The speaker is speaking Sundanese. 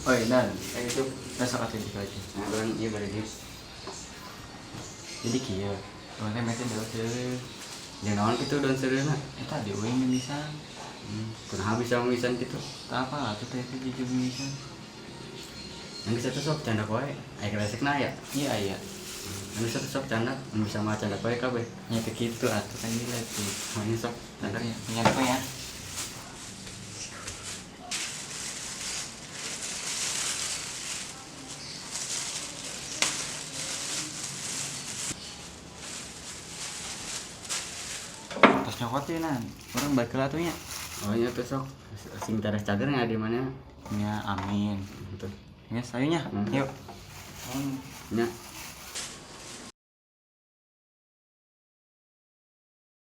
Oh iya, dan Kayak gitu. Besok atuh gitu aja. Nah, urang ieu bari dieu. Jadi kieu. Urang teh mete daun seureuh. Jeung naon kitu daun seureuna? Eta di eueuh mimisan. Kunaha bisa mimisan kitu? Teu apa atuh teh teh jujur mimisan. Yang bisa tuh sok candak wae. Aya kresekna aya. Iya aya. Yang bisa tuh sok candak, anu bisa mah candak wae kabeh. Nya teu kitu atuh kan gila sih. Nah, ini sok candak. Ya, nyandak ya. Tos nyokot ya nan, urang balik heula atuh nya. Oh iya tuh sok, sing teres cager nya di mana? Nya amin. Gitu. Nya sayunya, yuk. Nya.